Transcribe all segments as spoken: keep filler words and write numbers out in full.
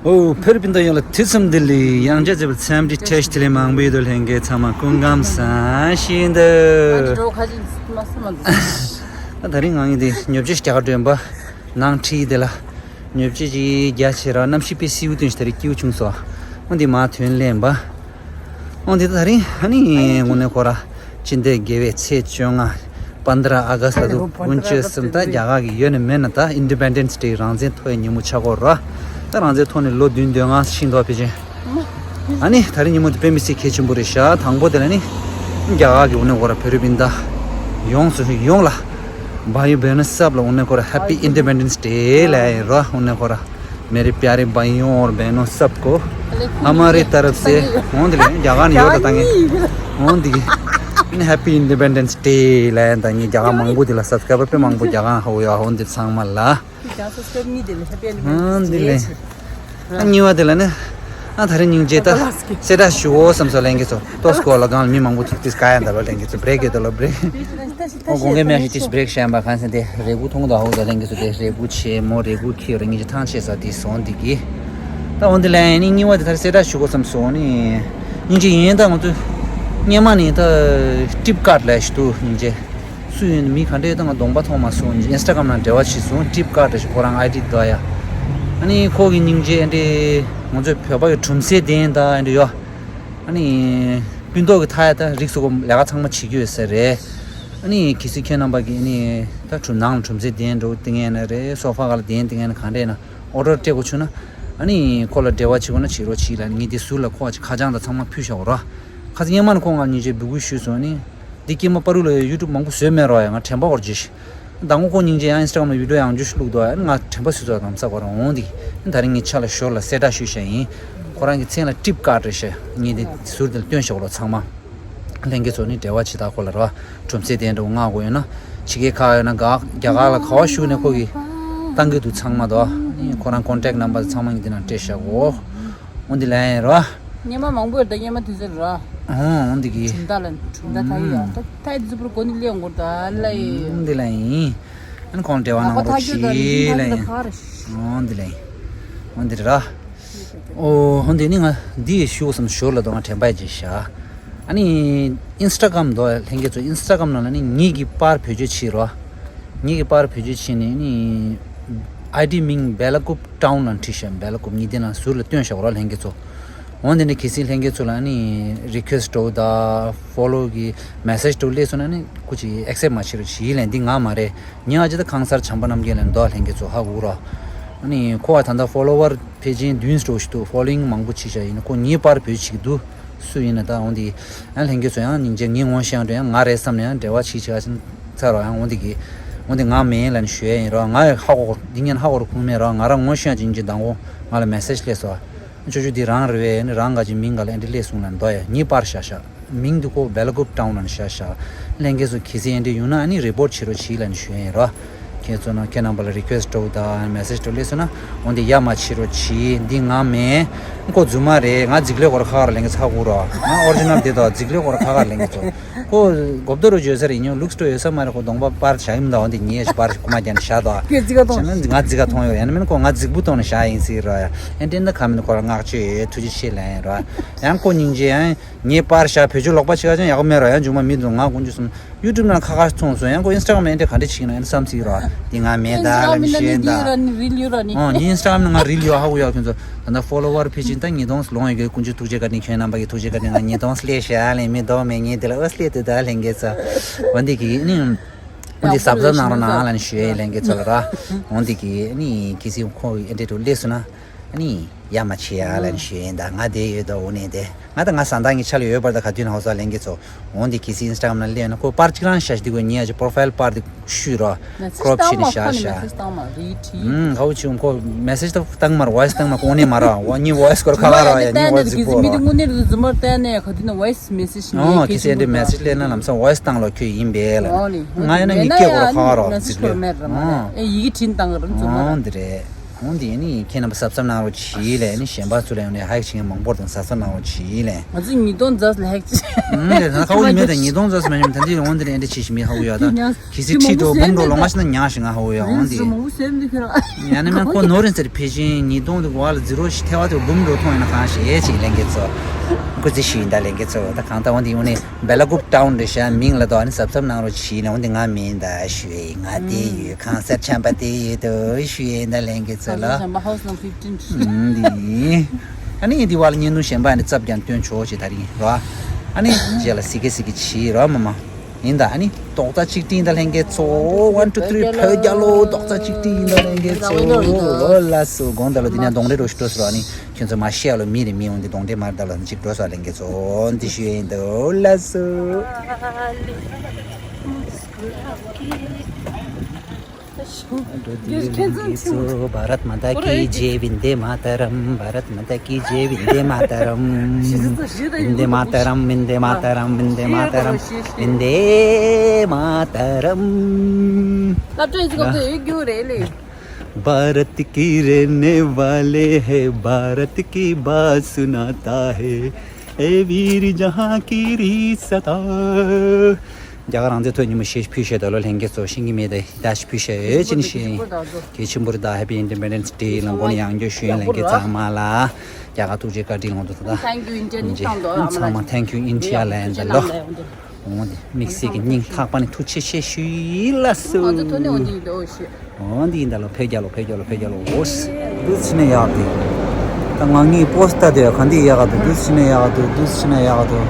ཨོ། བོད་རིགས་སྤུན་ཟླ་ཡོངས་ལ་དུས་གསུམ་བདེ་ལེགས། ཡང་བསྐྱར་མཇལ་བར་འཚམས་འདྲི་བཀྲ་ཤིས་བདེ་ལེགས། མང་པོ་ཡོད་དོ། ལྷན་རྒྱས་ཚང་མ་སྐུ་ཁམས་བཟང་། ཤིན་ཏུ། ད་ད་རིང་ང་ཡིན་དེ་ཉོ་ཆ་ཞིག་རྒྱག་ག་འགྲོ་ཡིན་པ། ནང་ཁྲིད་དེ་ལ་ཉོ་ཆ་ཅིག་རྒྱག་བྱས་ར། གནམ་གཤིས་དཔེ་བསིལ་བོ་ཐོན་ཞིག་ད་རིང་སྐྱིད་པོ་བྱུང་སོང་། འོ་འདི་མ་ཐོན་ལེན་པ། འོ་འདི་ད་ད་རིང་ཨ་ནི་དངོས་གནས་ཁོ་ར་སྤྱི་ཟླ་བརྒྱད་པའི་ཚེས་བཅོ་ལྔ། པན་དྲ་ཨ་ག་སྟ་དུ་དགུན་ཆོས་གསུམ། ད་རྒྱ་གར་གྱི་ཡོད་ནི་མེད་ན་ད་ཨིན་ཌི་པེན་ཌེན་སི་ཌེ་རང་བཙན་ཐོབ་པའི་ཉིན་མོ་ཆགས་ཀྱི་ཡོད་རེད། ད་རང་བཙན་ཐོབ་ནས་ལོ་བདུན་དོན་ལྔ་ཕྱིན་འདུག་ཕལ་ཆེར། ཨ་ནི་ད་རིང་ཉིན་མོ་དེ་དཔེ་མི་སྲིད་གལ་ཆེན་པོ་རེད་ཤག་དང་པོ་དེ་ལ་ནི་རྒྱ་གར་གྱི་འོ་ནས་ཁོ་ར་བོད་རིགས་སྤུན་ཟླ་ཡོངས་སུ་ཡོངས་ལ་བྷའི་ཡོ་བྷེ་ནོ་སབ་ལ་འོ་ནས་ཁོ་ར་Happy Independence Day ལབ་ཡིན་རོ། འོ་ནས་ཁོ་ར་मेरे प्यारे भाइयों और बहनों सबको हमारी तरफ से འོ་འདི་ལ་རྒྱ་གར་ནས་ཡོད་ད་ད་ངས་འོ་འདི་གི་ཨ་ནི་Happy Independence Day ལབ་ཡིན། ད་ངས་རྒྱ་གར་མང་པོ་འདི་ལ་སབ་སི་ཀ་རའི་བར་དཔེ་མང་པོ་རྒྱ་གར་ཧ་གོ་ཡོད། འོ་འདི་ཚང་མ་ལ། ཀྱང་སོ་སོའི་མི་དེ་ལ་ཧེ་པི་ཨེ་ནི་ཨ་འདི་ལས། ཨ་གཉིས་པ་དེ་ལ་ནི། ཨ་ད་རིང་སྙིང་རྗེ་ད། གསལ་བསྒྲགས་ཞུ་འོ་བསམ་སོང་ལྷན་རྒྱས་ཚོ། ཏོག་སྐོར་ལ་གང་ལ་མི་མང་པོ་ཐུག་ཏིས་ག་ཡ་འདར་བ་ལྷན་རྒྱས་ཚོ། བྷི་རེག་ཡོད་དོ་ལོ་བྷི་རེག་ཨོ་དགོངས་འགལ་མེད་ཞིག་ཏིས་བྷི་རེག་བཤད་པ་གང་ཟེར་ཏེ་རེ་སྒུག་མཐོང་དང་ཧོ་ད་ལྷན་རྒྱས་ཚོ། དེ་རེ་སྒུག་ཆེ་མོ་རེ་སྒུག་ཁྱེར་རེ་ངེད་ཀྱི་ཐང་ཆད་ས་དེ་སོང་འདི་གི། ད་འོ་འདི་ལ་ཡིན་ནི་གཉིས་པ་དེ་ད་རིང་གསལ་བསྒྲགས་ཞུ་དགོས་བསམ་སོང་ནི། སྙིང་རྗེ་ཡིན་ད་ང་ཚོ། སྔོན་མ་ནི་ད་ཀྲིབ་ཀར་ལས་ཞིག་འདུག་སྙིང་རྗེ། སུ་ཡིན་མི་ག་འདྲས་ད་ང་གདོང་པ་མཐོང་མ་སོང་། ཨིན་སི་ཊ་གྷ་རམ་ནང་འབྲེལ་བ་བྱས་སོང་། ཀྲིབ་ཀར་རེ་ཞིག་ཁོ་རང་ཨའི་ཌི་འདུག་ཡ། ཨ་ནི་ཁོ་གི་སྙིང་རྗེ་ཨ་འདྲས་ང་ཚོའི་བོད་པ་གི་གྲུམ་ཟེ་ལྡན་ད་ཨ་འདྲས་ཡོད། ཨ་ནི་སྤུན་ཏོག་གི་ཐ་ཡ་ད་རིགས་སུ་ཁོ་ལས་ཀ་ཚང་མ་བྱེད་རྒྱུ་ཡོད་ས་རེད། ཨ་ནི་གལ་སྲིད་ཁྱེད་རྣམ་པ་གི་ཨ་ནི་ད་གྲུམ་ནང་ལ་གྲུམ་ཟེ་ལྡན་འགྲོ་བསྡད་མཁན་ན་རེད། སོ་ཕ་ག་ལ་བསྡད་བསྡད་མཁན་ན་ག་འདྲས་ན་ཨོ་ཌར་སྤྲད་དགོས་བྱུང་ན། ཨ་ནི་ཁོ་ལ་འབྲེལ་བ་བྱེད་དགོས་ན་བྱེད་རོགས་བྱེད་ལ་ངས་འདི་ཟུར་ལ་ཁོ་ཁ་བྱང་དང་ཚང་མ་ཕུལ་བཞག་རོགས། ཁ་སང་སྔོན་མ་ནས་ཁོ་ང་ལ་སྙིང་རྗེ་འབོད་སྐུལ་ཞུས་སོང་ནི། འདི་སྐྱེས་མ་པ་རུ་ལ་ཡུ་ཊུབ་མང་པོ་བཟོས་མེད་རོགས་ཡ། ང་དྲན་པ་འོར་རྗེས་ཤི། ད་ངོ་ཁོ་སྙིང་རྗེ་ཡང་ཨིན་སི་ཊ་གྷ་རམ་ལ་བི་ཌི་ཡོ་ཡང་བསྐྱར་བླུགས་འདུག་ཡ། ང་དྲན་པ་ཟུར་ཚོགས་དམ་ཚ་གོ་རང་འོང་འདི། ད་རིང་ངས་ཆ་ལ་ཞོར་ལ་གསལ་བསྒྲགས་ཞུས་བཞག་ཡིན། ཁོ་རང་གི་མཚན་ལ་ཀྲིབ་ཀར་རེད་ཤག་ངས་འདི་ཟུར་དེ་ལ་སྟོན་བཞག་རོགས་ཚང་མ། ལྷན་རྒྱས་ཚོ་ནི་འབྲེལ་བ་བྱེད་ད་ཁོ་ལ་རོགས། གྲུམ་ཟེ་དེ་འདྲ་བོ་མངགས་དགོས་ཡོད་ན། ཕྱི་རྒྱལ་ཁག་ཡོད་ན་ག་རྒྱ་གར་ལ་ག་བ་བཞུགས་ནས་ཁོ་གིས་བཏང་གི་འདུག་ཚང་མ་དོ། ཨ་ནི་ཁོ་རང་ཀོན་ཊེག་ནམ་བར་ཚང་མ་ངས་འདི་ནང་སྤྲད་བཞག་གོ། འོ་འདི་ལ་ཡིན་རོ། སྔོན་མ་མང་པོ་ཡོད་ད་སྔོན་མ་དུས་ཚོད་རོ། འོ་འདི་གི། གྲུམ་ད་ལ་གྲུམ་ད་ད་ཡོད་ད་ད་དུས་ཚོད་པུར་གོ་ནི་ལེན་འགོར་ད་ལ་ཡིན། འོ་འདི་ལ་ཡིན། ཨ་ནི་ཁོང་འབྲེལ་བ་གནང་རོགས་བྱེད་ལ་ཡིན། འོ་འདི་ལ་ཡིན། འོ་འདི་ར། ཨོ་འོ་འདི་ནི་ང་འདི་ཞུ་བསམ་ཞོར་ལ་དོ་ང་དྲན་པ་བརྗེད་ཤག་ཨ་ནི་ཨིན་སི་ཊ་གྷ་རམ་དོ་ལྷན་རྒྱས་ཚོ་ཨིན་སི་ཊ་གྷ་རམ་ནང་ལ་ནི་ངེད་ཀྱི་པར་བེད་སྤྱོད་བྱེད་རོགས། ངེད་ཀྱི་པར་བེད་སྤྱོད་བྱས་ནས་ནི་ཨའི་ཌི་མིང་བེ་ལ་ཀུབ་ཊའུན་ལ་བྲིས་ཤག་བེ་ལ་ཀུབ་ཉི་ལྡན་ལ་ཟུར་ལ་སྟོན་ཤག་རོགས་ལྷན་རྒྱས་ཚོ། འོ་འདི་ནི་གལ་སྲིད་ལྷན་རྒྱས་ཚོ་ལ་ནི་རི་ཀུ་ཨེ་སི་ཊི་འགྲོ་ད་ཕོ་ལོ་གི་མེ་སེ་ཇི་འགྲོ་སླེབས་སོང་ན་ནི་སྐུ་མཁྱེན་ཨེག་སེབ་མ་བྱེད་རོགས་བྱེད་ལན་འདི་ང་མ་རེད། ཉི་ཨ་ཅི་ད་ཁང་གསར་བྱམས་པ་རྣམ་རྒྱལ་ལ་འདུག་ལྷན་རྒྱས་ཚོ་ཧ་གོ་རོགས། ཨ་ནི་ཁོ་བ་ད་ལྟ་ཕོ་ལོ་ཝར་ཕལ་ཆེར་བདུན་འགྲོ་ཞིག་འདུག་ཕོ་ལོ་ཝིང་མང་པོ་བྱེད་བཞག་ཡིན་ན་ཁོ་ངའི་པར་བེད་ཅིག་འདུག་སུ་ཡིན་ན་ད་འོ་འདི། ཡང་ལྷན་རྒྱས་ཚོ་ཡང་སྙིང་རྗེ་ངའི་ངོ་ཤེས་ཡང་འདྲ་ཡང་ང་རེད་བསམ་ནས་ཡང་འབྲེལ་བ་བྱེད་བྱེད་ཅིག་ཚར་རོགས། ཡང་འོ་འདི་གི། འོ་འདི་ང་མིན་ལབ་ནས་ཞུ་ཡ་ཡིན་རོགས། ང་ཡང་ཧ་གོ་འདི་ཉན་ཧ་གོ་རུ་ཁུངས་མེད་རོགས། ང་རང་ངོ་ཤེས་ཡང་ཅིག་སྙིང་རྗེ་དང་པོ་ང་ལ་མེ་སེ་ཇི་སླེབས་སོང་། ཅོ་ཅོ་འདི་རང་རེད་བས་ནི་རང་ག་ཅིག་མིང་ག་ལ་ཨེ་འདྲ་སླེབས་སོང་ལབ་འདུག་ཡ། ངའི་པར་བཞག་བཞག་མིང་འདི་ཁོ་བེ་ལ་ཀུབ་ཊའུན་ལ་ནི་བཞག་བཞག་ལྷན་རྒྱས་ཚོ་གལ་སྲིད་ཨེ་འདྲ་ཡོང་ན་ཨ་ནི་རི་པོར་ཊི་བྱེད་རོགས་བྱེད་ལབ་ནི་ཞུ་ཡ་ཡིན་རོགས། ཁྱེད་ཚོ་ན་ཁྱེད་རྣམ་པ་ལ་རི་ཀུ་ཨེ་སི་ཊི་འགྲོ་ད་མེ་སེ་ཇི་འགྲོ་སླེབས་སོང་ན་འོ་འདི་ཡ་མ་བྱེད་རོགས་བྱེད། འདི་ང་མིན། ཁོ་རྫུན་མ་རེད། ང་རྫིག་ལོས་སྐོར་ཁ་ཁར་ལེན་གི་ཚ་གུ་རོགས། ང་ཨོ་རི་ཇི་ནལ་འདི་དང་རྫིག་ལོས་སྐོར་ཁ་ཁར་ལེན་གི་ཚོ། ཁོ་གོབ་ཏོ་རུ་བརྗོད་ས་རེད། ཉོ་ལུགས་སི་ཊོར་ཡོད་ས་མ་རེད། ཁོ་གདོང་པ་པར་བཞག་ཡིན་ད། འོ་འདི་ཉེས་པར་ཞིག་ཁུ་མ་རྒྱ་ནས་བཞག་དོ། ཁྱོད་རྫིག་ག་མཐོང་། བྱས་ན་ང་རྫིག་ག་མཐོང་ཡོད། ཡང་ན་མིན་ཁོ་ང་རྫིག་པུ་གཏོང་ནས་བཞག་ཡིན་ཟེར་རོགས་ཡ། ཨེ་འདྲ་ན་ཁ་མིན་ཁོ་རང་བསྔགས་བརྗོད་ཡོད། ཐུགས་རྗེ་ཆེ་ལབ་ཡིན་རོགས། ཡང་ཁོ་སྙིང་རྗེ་ཡང་ངའི་པར་བཞག་བེད་སྤྱོད་ལོག་པ་བྱེད་ག་ཅང་ཡག་པོ་མེད་རོགས། ཡང་མཇུག་མ་མི་འདུག་ང་དཀོན་མཆོག་གསུམ་ཡུ་ཊུབ་ནང་ཁ་ཁ་མཐོང་སོང་། ཡང་ཁོ་ཨིན་སི་ཊ་གྷ་རམ་ཨེ་འདྲ་ག་འདྲ་བྱེད་ཀྱི་ན་ཨེ་འདྲ་བསམ་ཟེར་རོགས། འདི་ང་མེད་ད་ལབ་ནས་ཞུ་ཡིན་ད། ཨིན་སི་ཊ་གྷ་རམ་ནི་ང་རིལ་ཡོད་ཧ་གོ་ཡོད། ཁྱོད་ཚོ་ད་ལྟ་ཕོ་ལོ་ཝར་ཕལ་ཆེར་ད་ཉིས་སྟོང་ལོངས་ཡོད་གི། དཀོན་མཆོག་ཐུགས་རྗེ་བཀའ་དྲིན། ཁྱོད་རྣམ་པ་གི་ཐུགས་རྗེ་བཀའ་དྲིན་ང་ཉིས་སྟོང་སླེབས་ཤག་ལས་མི་ལྡོག་མེད། ངས་དེ་ལ་ཨོ་སླེབས་དུས་ད་ལྷན་རྒྱས་ཚོ་འོ་འདི་གི་ནི། འོ་འདི་གཟབ་གཟབ་གནང་རོགས་གནང་ལབ་ནས་ཞུ་ཡ་ཡིན་ལྷན་རྒྱས་ཚོ་ལ་ར། འོ་འདི་གི་ནི་གལ་སྲིད་ཁོ་ཨེ་འདྲས་འགྲོ་སླེབས་སོང་ན་ཨ་ནི་ཡ་མ་བྱེད་ཡ་ལབ་ནས་ཞུ་ཡ་ཡིན་ད། ང་བསྡད་ཡོད་ད། འོ་ནས་བསྡད། ང་ད་ང་བཟའ་ཟླ་ངའི་ཆ་ལ་ཡོད་པར་ད་ག་དུས་ན་ཧོ་ས་ལྷན་རྒྱས་ཚོ། འོ་འདི་གལ་སྲིད་ཨིན་སི་ཊ་གྷ་རམ་ནང་སླེབས་ན་ཁོ་པར་གཅིག་རང་བཞག་འདི་གོ་ཉེ་ཡ་ཅིག་པོ་རོ་ཕའིལ་པར་འདི་བཤུས་རོགས། ཀོ་རོབ་བྱས་ནས་བཞག་བཞག་ཧུམ། ག་བོ་ཆུང་ཁོ་མེ་སེ་ཇི་ད་བཏང་མར་ཝོ་ཡི་སི་བཏང་མར་ཁོ་ནས་མ་ར་ཝ་ཉི་ཝོ་ཡི་སི་སྐོར་ཁ་ཁ་ར་ཡ། ཉི་ཝོ་ཡི་སི་ཛི་པོ་ར། མི་དེ་དངོས་གནས་རུ་རྫུན་མར་བལྟས་ནས་ག་དུས་ན་ཝོ་ཡི་སི་མེ་སེ་ཇི་ནས་ཨོ་གལ་ཆེན་པོ་ད། མེ་སེ་ཇི་སླེབས་ན་ལམ་སང་ཝོ་ཡི་སི་བཏང་ལོ་ཁྱོད་ཡིན་པས་ལ། ང་ཡིན་ན་ངས་སྐད་སྐོར་ཁ་ཁ་ར་ཛི་པོ་ར། ཨེ་ཡི་གེ་བྲིས་བཏང་གི་རུ་རྫུན་མར། ཨོ་འདི་རེད། འོང་དེ་ནི་ཁྱེད་རྣམ་པ་གཟབ་གཟབ་གནང་རོགས་གྱིས་ལས་ནི་གཞན་པ་ཚོ་ལ་ཡང་ནི་ཧའེག་བྱེད་མཁན་མང་པོ་དང་གཟབ་གཟབ་གནང་རོགས་གྱིས་ལས། ང་ཚོ་ཉིས་སྟོང་རྫས་ལ་ཧེག་ཅིག་ཨུམ་ལས་ན་ཁ་བོ་ཉི་མེད་དང་ཉིས་སྟོང་རྫས་མ་ཉམས་ད་འདི་འོང་དེ་ནི་ཨེ་འདྲ་ཆེ་ཞིག་མི་ཧ་གོ་ཡ་ད། གི་སི་ཁྲི་ཏོ་འབུམ་འགྲོ་ལོ་མ་ཤི་ན་ཉག་ཞིག་ང་ཧ་གོ་ཡ་འོང་དེ། མང་པོ་ཟེར་འདུག་ཁྱོད་རང་། ཡང་ན་མེ་ཁོ་ནོ་རིན་ཟེར་ཕེ་ཅིན་ཉིས་སྟོང་དུ་གོ་བ་ལ་ཛི་རོ་ཞིག་ཐེ་བ་དེ་འབུམ་འགྲོ་མཐོང་ཡིན་ན་གང་ཞིག་ཨེ་ཅིག་ལེན་གི་ཚོ། ཁོ་ཙི་ཞིག་ཡིན་ད་ལེན་གི་ཚོ་ད་གང་ལྟ་འོང་དེ་ཡོང་ནི། བེ་ལ་ཀུབ་ཊའུན་རེད་ཤག་མིང་ལ་དོ་ཨ་ནི་གཟབ་གཟབ་གནང་རོགས་བྱིས་ནས་འོན་ཏེ་ང་མིན་ད་ཞུ་ཡས་ང་དེ་ཡོད་ཁང་གསར་ཆམ་པ་དེ་ཡོད་དོ་ཞུ་ཡས་ད་ལེན་གི་ཚོད་ལ། House number fifteen. འདི། ཨ་ནི་འདི་བ་ལ་བརྙན་ཐུང་གཞན་པ་ཨ་ནི་ཙབ་ཀྱང་སྟོན་ཆོག་ཅེས་ད་རིང་རོ། ཨ་ནི་རྗེས་ལ་སི་ཀེ་སི་ཀེ་བྱིས་རོ་མ་མ། ཡིན་ད་ཨ་ནི་རྡོག་རྩ་གཅིག་སྒྲིལ་ད་ལེན་གི་ཚོ་one two three བོད་རྒྱལ་ལོ་རྡོག་རྩ་གཅིག་སྒྲིལ་ད་ལེན་གི་ཚོ་ལོ་ལ་སུ་དགོང་ད་ལོ་འདི་ནས་གདོང་རེ་རོ་ཞིག་འགྲོ་སོ་རོ་ཨ་ནི། ཁྱོད་ཚོ་མ་ཤེས་ལོ་མི་རེ་མི་འོང་དེ་གདོང་འདྲེ་མར་བརྡབ་ལ་གཅིག་འགྲོ་ས་ལེན་གི་ཚོ་འདི་ཞུ་ཡིན་དོ་ལ་སུ། भारत माता की जय, वंदे मातरम। भारत माता की जय, वंदे मातरम। वंदे मातरम, वंदे मातरम, वंदे मातरम, वंदे मातरम। भारत की रहने वाले हैं, भारत की बात सुनाता है। ए वीर जहाँ की रीत सता। རྒྱ་གར་རང་བཙན་ཐོག་ཉིན་མོ་ཞེས་ཕུལ་བཤད་ད་ལོ་ལྷན་རྒྱས་ཚོ་ཤེས་ཀྱི་མེད་དེ་ད་ཞིག་ཕུལ་བཤད་ཡོད་ཅི་ནི་ཤེས་ཡིན། གལ་ཆེན་པོ་རེད་ད། Happy Independence Day ལ་མགོ་ནས་ཡང་བསྐྱར་ཞུ་ཡིན་ལྷན་རྒྱས་ཚང་མ་ལ་རྒྱ་གར་ཐུགས་རྗེ་བཀའ་དྲིན་ལོངས་དུ་ད། Thank you India ནི་ཚང་མ་Thank you India ལན་ད་ལོ། འོང་དེ་དམིགས་བསལ་གྱི་སྙིང་ཐག་པ་ནས་ཐུགས་རྗེ་ཆེ་ཞུ་ཡིན་ལ་སུ། ང་ཚོ་ཐོན་ནས་འོང་དེ་ཡིན་ད་འོ་ཤེས། འོ་འདི་ཡིན་ད་ལོ་ཕེབས་རྒྱ་ལོ་ཕེབས་རྒྱ་ལོ་ཕེབས་རྒྱ་ལོ་འོ་སི། འདུ་ཕྱི་ནས་ཡག་དེ། ད་ང་ངའི་པོ་སི་ཊར་དེ་ག་འདི་ཡག་ག་འདུག་འདུ་ཕྱི་ནས་ཡག་ག་འདུག་འདུ་ཕྱི་ནས་ཡག་ག་འདུག་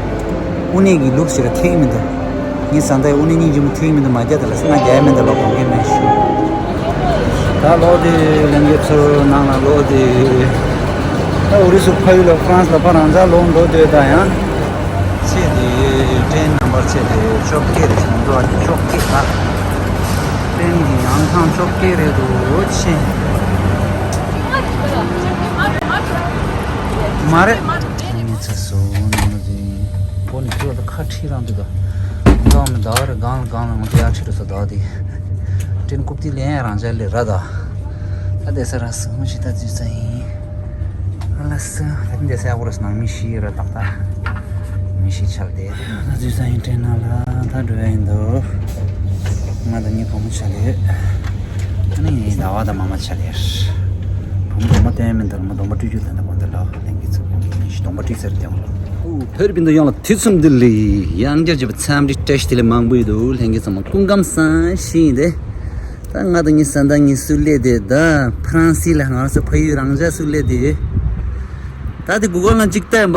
དབུ་ནས་ཀྱི་ལུགས་ཞིག་ལ་ཐིག་མི་འདུག་ངའི་བཟའ་ཟླ་ཡི་དབུ་ནས་སྙིང་རྗེ་མོ་ཐིག་མི་འདུག་མ་རྒྱ་དེ་ལ་སེ་ང་རྒྱ་ཡ་མེད་འདུག་ལོ་གོང་གི་མེད་ཤུ། ད་ལོ་དེ་ལེན་གི་ཚོ་ནང་ལ་ལོ་དེ། ད་འོ་རི་སུ་ཕ་ཡུལ་ལ་ཧྥ་རན་སི་ལ་ཕ་རང་ཚ་ལོ་འགྲོ་དེ་ད་ཡང་། ཚེ་འདི་ཊེན་ནམ་བར་ཚེ་འདི་བཅོ་བརྒྱད་རེད་ང་ཚོ་བཅོ་བརྒྱད་ད། ཊེན་གྱི་ཡང་ཐང་བཅོ་བརྒྱད་རེད་འདུག་ཕྱིན། མ་རེད། ངས་ཚ་སོ་ནང་ལ་ཟིན། པོ་ནི་ཚོ་ད་ཁ་ཁྲིད་རང་འདུག་ད། འདང་མི་ཟླ་བ་རེ་གང་ལ་གང་ལ་ང་ཚོ་ཡར་ཁྲིད་རུ་ས་ཟླ་བ་དེ། ཊེན་རྐུབ་ཏི་ལེན་རང་ཅག་ལས་ར་ད། ད་བསྡད་ས་ར་སུ་མི་ཞིག་ད་འཛུལ་ས་ཡིན། ཨ་ལ་སི། ད་འདི་ས་ཡག་པོ་རེད་ནང་མི་ཤི་ར་ཏག་ཏག་མི་ཤི་ཆགས་བསྡད། ད་འཛུལ་ས་ཡིན་ཊེན་ནང་ལ་ད་འགྲོ་ཡ་ཡིན་འདུག་ང་དང་ངའི་བུ་མོ་ཆ་ལེ། ཨ་ནི་ངའི་ཟླ་བ་དང་མ་མ་ཆ་ལེ། བུ་མོ་གདོང་པ་སྟོན་མི་འདུག་མོ་གདོང་པ་བཀྲུས་རྒྱུ་དང་ད་གོ་འདི་ལ་ལེན་གི་ཚུལ་ལེན་གི་གདོང་པ་བཀྲུས་ཚར་ཏེ་ལ། ཨོ་བོད་རིགས་སྤུན་ཟླ་ཡོངས་ལ་དུས་གསུམ་བདེ་ལེགས། ཡང་བསྐྱར་བྱས་པ་འཚམས་འདྲི་བཀྲ་ཤིས་བདེ་ལེགས་མང་པོ་ཡོད་དོ་ལྷན་རྒྱས་ཚང་མ་སྐུ་ཁམས་བཟང་ཞིག་ཡིན་ཏེ། ད་ང་དང་ངའི་བཟའ་ཟླ་གཉིས་སུ་སླེབས་ཏེ་ད་ཕ་རན་སི་ལ་ང་ཚོ་ཕ་ཡུལ་རང་འཇགས་སུ་སླེབས་ཏེ་ཡོད། ད་དེ་གུ་གལ་ནང་གཅིག་ལྟ་ཡིན་པ།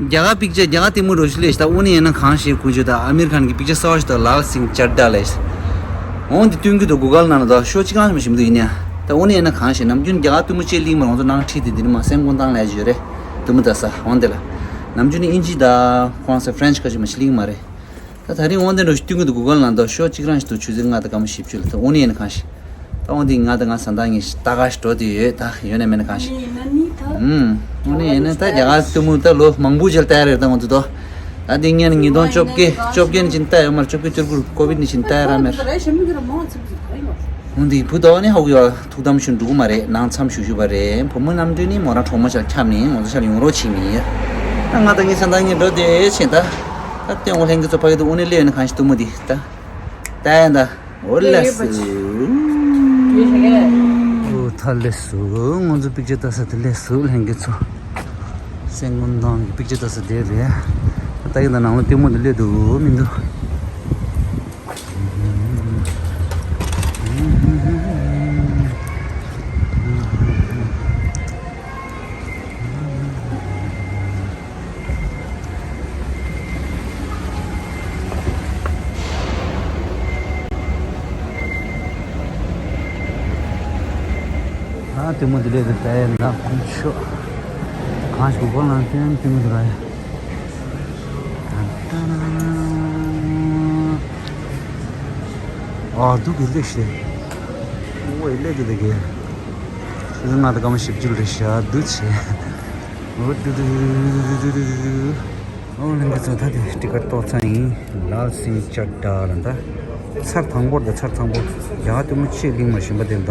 རྒྱ་གར་པིག་ཅར་རྒྱ་གར་ལྟད་མོ་རོ་ཞིག་ལས་ཤི་ད་དབུ་ནས་ཡིན་ན་གང་ཞིག་གུ་ཅུ་ད་ཨ་མེ་རི་ཁན་གྱི་པིག་ཅར་གསར་པ་ཞིག་ད་ལཱལ་སིང་ཅར་ཌ་ལས་ཤི། འོང་དེ་སྟོན་གི་འདུག་གུ་གལ་ནང་ལ་ད་ཤོ་གཅིག་རང་ཞིག་མ་ཞིམ་འདུག་ཡིན་ཡ། ད་དབུ་ནས་ཡིན་ན་གང་ཞིག་ནམ་རྒྱུན་རྒྱ་གར་ལྟད་མོ་ཅེས་ལིང་མ་རང་ཚོ་ནང་ཁྲིད་དེ་འདི་ནི་མ་སེམས་ཀུན་བཏང་ལས་བརྗོད་རེད། དུ་མོ་ད་ས་འོང་དེ་ལ། ནམ་རྒྱུན་ནི་ཨིན་ཇི་ད་ཁོང་ས་ཕྲེན་ཆི་ཁ་ཅིག་མ་ཞིག་ལིང་མ་རེད། ད་ད་རིང་དབང་ལྡན་རུ་སྟོན་གྱི་འདུག་གུ་གལ་ནང་དུ་ཤོ་གཅིག་རང་ཞིག་ཏུ་ཆུ་ཚོད་ལྔ་དང་སྐར་མ་བཞི་བཅུ་ལ་ད་དབུ་ནས་ཡིན་ན་གང་ཞིག་ད་དབང་འདི་ང་དང་ང་བཟའ་ཟླ་གཉིས་ལྟ་ག་ཞིག་འགྲོ་དུས་ཡོད་ད་ཡོད་ན་མེད་ན་གང་ཞིག་ཨུམ། དབུ་ནས་ཡིན་ན་ད་རྒྱ་གར་ལྟད་མོ་ད་ལོ་མང་པོ་ཅིག་ལྟ་ཡ་རེད་ད་འོང་དུ་དོ། ད་འདི་ངས་ཉིས་སྟོང་བཅོ་བརྒྱད་བཅོ་བརྒྱད་ནས་ཅིག་ལྟ་ཡོད་མ་རེད་བཅོ་བརྒྱད་བཅུ་དགུ་ཀོ་བིད་ནས་ཅིག་ལྟ་ཡ་ར་མེད། འོན་ཏེ་བུ་ཟླ་བ་ནི་ཧ་གོ་ཡ། ཐུགས་དམ་ཞུ་འགྲོ་གི་མ་རེད་ནང་མཚམས་ཞུ་ཞུ་བ་རེད་བུ་མོ་རྣམ་འདྲེན་ནི་མོ་རང་གྲོགས་མོ་ཆར་ཁྱབ་ནས་ང་ཚོ་ཆར་ཡོང་རོགས་བྱེད་མི་ཡིན། ད་ང་དང་ངའི་བཟའ་ཟླ་གཉིས་འགྲོ་དེ་ཕྱིན་ད། ད་སྟོན་འོ་ལྷན་གྱི་ཚོ་ཕ་གི་ཏུ་འོ་ནི་སླེབས་ཡོད་ན་གང་ཞིག་ཏུ་མོ་དེ་ད། ད་ཡ་ད། འོ་ལ་སུ། འོ་ད་ལེ་སུ་ང་ཚོ་པིག་ཅར་ལྟ་ས་དེ་ལེ་སུ་ལྷན་གྱི་ཚོ། སེང་སྐུ་མདང་གི་པིག་ཅར་ལྟ་ས་དེ་རེད། ད་ཡིན་ད་ནང་ལ་ལྟད་མོ་དེ་སླེབས་འདུག་མི་འདུག་ཨ་ལྟད་མོ་འདི་འདྲས་དེ་ལྟ་ཡས་ན་ཁོང་ཆོ། གང་ཞིག་སྒོ་ལང་ཅན་ལྟད་མོ་འདི་ར་ཡ། ཨ་སྡུག་གི་ལེགས་ཤེ། ཨོ་ཡི་ལེགས་གི་ལེགས་གི། ང་ད་སྐར་མ་བཞི་བཅུ་རེད་ཤག་སྡུག་ཆེ། ཨོ་ཏུ་ཏུ་ཏུ། ཨོ་ལྷན་རྒྱས་ཚོ་ད་དེ་ཊི་ཀེ་ཊི་ཏོག་ཚང་ཡིན། ལཱལ་སིང་ཅར་ཌ་ལ་ད། ཚར་དང་པོར་ད་ཚར་དང་པོ། རྒྱ་གར་ལྟད་མོ་ཆེས་གླིང་མ་བཞིན་པ་དེ་ད།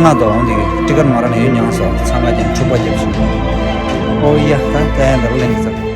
ལྔ་དང་འདི་ཊི་ཀེ་ཊི་ང་རང་ནས་ཡོད་མྱངས་སོང་། འཚང་ཁ་ཅན་འཁྲུག་པ་བརྒྱབ་སོང་། ཨོ་ཡ། ད་ད་ཡ་འདི་རུ་ལེན་གི་ཚར།